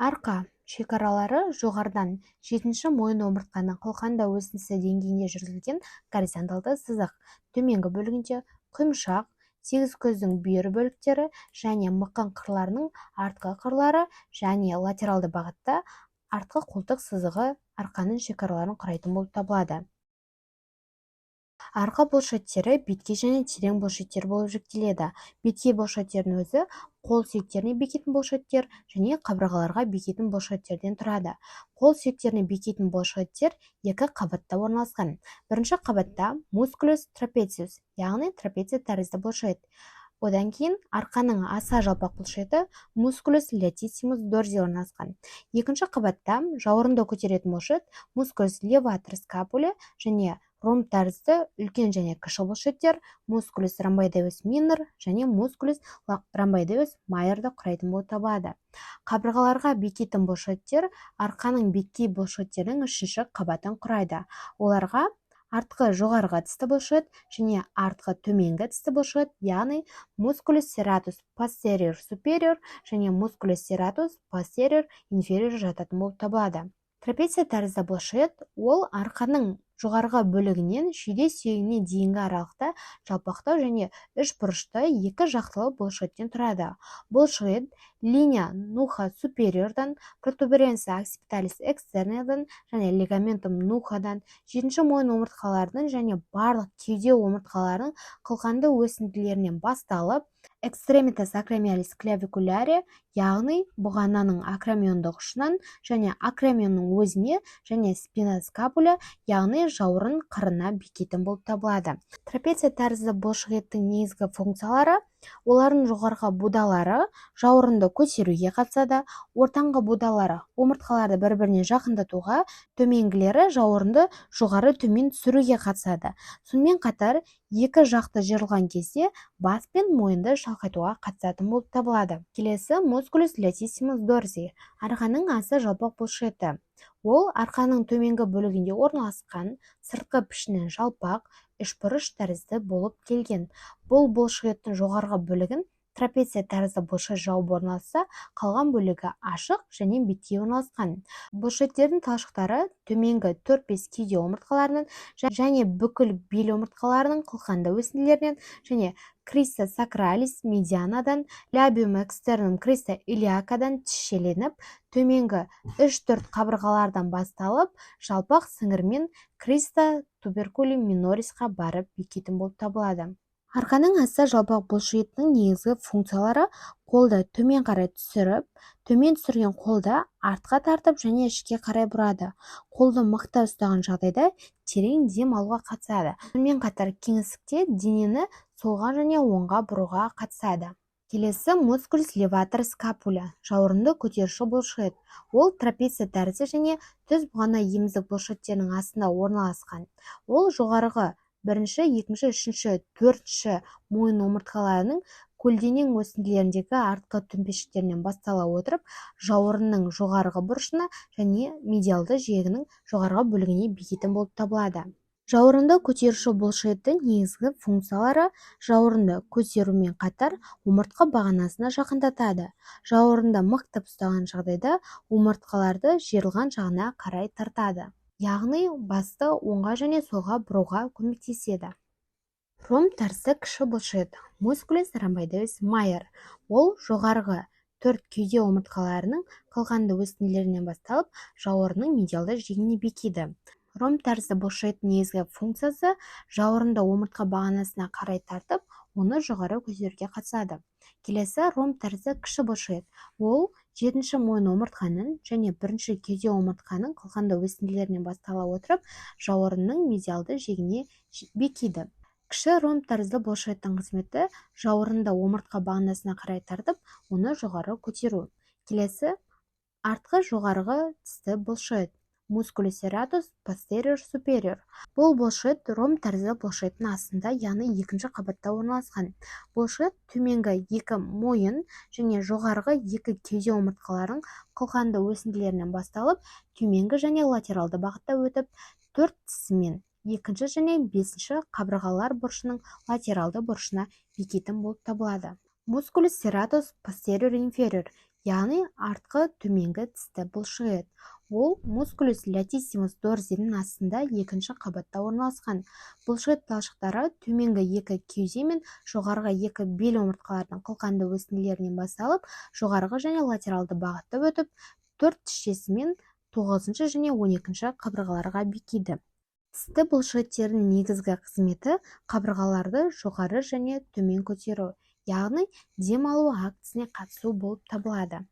Арқа шекаралары жоғарыдан жетінші мойын омыртқаның қылқанды өсіндісі деңгейінде жүргізілген горизонталды сызық, төменгі бөлігінде құйымшақ, сегізкөздің бүйір бөліктері және мықын қырларының артқы қырлары және латералды бағытта артқы қолтық сызығы арқаның шекараларын құрайтын болып табылады. Арқа бұлшықеттері беткей және терең бұлшықеттер болып жіктеледі. Беткей бұлшықеттердің өзі қол сүйектеріне бекитін бұлшықеттер және қабырғаларға бекитін бұлшықеттерден тұрады. Қол сүйектеріне бекитін бұлшықеттер екі қабатта орналасқан. Бірінші қабатта musculus trapezius, яғни трапеция тәрізді бұлшықет. Одан кейін арқаның аса жалпақ бұлшықеті musculus latissimus dorsi орналасқан. Екінші қабатта жауырынды көтеретін бұлшықет musculus levator scapulae және ромб тәрізді үлкен және кіші бұлшықеттер musculus rhomboideus minor және musculus rhomboideus major-ды құрайтын болып табылады. Қабырғаларға бекитін бұлшықеттер арқаның беткей бұлшықеттерінің үшінші қабатын құрайды. Оларға артқы жоғарғы тісті бұлшықет және артқы төменгі тісті бұлшықет, яғни musculus serratus posterior superior және musculus serratus posterior inferior жататын болып табылады. Трапеция тәрізді бұлшықет. Ол арқаның жоғарғы бөлігінен шүйде сүйегіне дейінгі аралықта жалпақтау және үшбұрышты екі жақтылы бұлшықеттен тұрады. Бұлшықет linea nuchae superior-дан, protuberantia occipitalis externa-дан және ligamentum nuchae-дан, жетінші мойын омыртқаларының және барлық кеуде омыртқаларының қылқанды өсінділерінен басталып, extremitas acromialis claviculae, яғни бұғананың акромиондық ұшынан және акромионның өзіне және spina scapulae, яғни жауырын қырына бекитін болып табылады. Трапеция тәрізді бұлшықеттің негізгі функциялары: олардың жоғарғы будалары жауырынды көтеруге қатысады, ортаңғы будалары омыртқаларды бір біріне жақындатуға, төменгілері жауырынды жоғары, төмен түсіруге қатысады. Сонымен қатар екі жақты жиырылған кезде бас пен мойынды шалқайтуға қатысатын болып табылады. Келесі musculus latissimus dorsi, арқаның аса жалпақ бұлшықеті. Ол арқаның төменгі бөлігінде орналасқан, сыртқы пішіні жалпақ үшбұрыш тәрізді болып келген. Бұл бұлшықеттің жоғарғы бөлігін трапеция тәрізді бұлшықет жауып орналасса, қалған бөлігі ашық және беткей орналасқан. Бұлшықеттердің талшықтары төменгі 4-5 кеуде омыртқаларынан және бүкіл бел омыртқаларының қылқанды өсінділерінен және crista sacralis mediana-дан, labium externum crista iliaca-дан тісшеленіп, төменгі 3-4 қабырғалардан басталып, жалпақ сіңірмен crista tuberculi minoris-қа барып бекитін болып табылады. Арқаның аса жалпақ бұлшықетінің негізгі функциялары: қолды төмен қарай түсіріп, төмен түсірген қолды артқа тартып және ішке қарай бұрады, қолды мықты ұстаған жағдайда терең дем алуға қатысады, сонымен қатар кеңістікте денені солға және оңға бұруға қатысады. Келесі musculus levator scapulae, жауырынды көтеруші бұлшықет. Ол трапеция тәрізді және түз бұғана еміздік бұлшықеттерінің астында орналасқан. Ол жоғарғы бірінші, екінші, үшінші, төртінші мойын омыртқаларының көлденең өсінділеріндегі артқы төмпешіктерінен бастала отырып, жауырынның жоғарғы бұрышына және медиалды жиегінің жоғарғы бөлігіне бекитін болып табылады. Жауырынды көтеруші бұлшықеттің негізгі функциялары: жауырынды көтерумен қатар омыртқа бағанасына жақындатады, жауырынды мықтап ұстаған жағдайда омыртқаларды жиырылған жағына қарай тартады, яғни басты оңға және солға бұруға көмектеседі. Ромб тәрізді кіші бұлшықет, musculus rhomboideus major. Ол жоғарғы төрт кеуде омыртқаларының қылқанды өсінділерінен басталып, жауырынның медиалды жиегіне бекиді. Ромб тәрізді бұлшықеттің негізгі функциясы: жауырынды омыртқа бағанасына қарай тартып, оны жоғары көтеруге қатысады. Келесі ромб тәрізді кіші бұлшықет. Ол жетінші мойын омыртқаның және бірінші кеуде омыртқаның қылқанды өсінділерінен бастала отырып, жауырынның медиалды жиегіне бекиді. Кіші ромб тәрізді бұлшықеттің қызметі: жауырынды омыртқа бағанасына қарай тартып, оны жоғары көтеру. Келесі артқы жоғарғы тісті бұлшықет, musculus serratus posterior superior. Бұл бұлшықет ромб тәрізді бұлшықеттің астында, яғни екінші қабатта орналасқан. Бұлшықет төменгі екі мойын және жоғарғы екі кеуде омыртқаларының қылқанды өсінділерінен басталып, төменгі және латералды бағытта өтіп, төрт тісімен екінші және бесінші қабырғалар бұрышының латералды бұрышына бекитін болып табылады. Musculus serratus posterior inferior. Яғни артқы төменгі тісті бұлшықет. Ол мускулус латиссимус дорзидің астында, екінші қабатта орналасқан. Бұлшықет талшықтары төменгі екі кеуде мен жоғарғы екі бел омыртқаларының қылқанды өсінділерінен басталып, жоғарғы және латералды бағытта өтіп, төрт тісшесі мен тоғызыншы және 12-ші қабырғаларға бекиді. Тісті бұлшықеттердің негізгі қызметі – қабырғаларды жоғары және төмен көтеру, яғни дем алу актісіне қатысу болып табылады.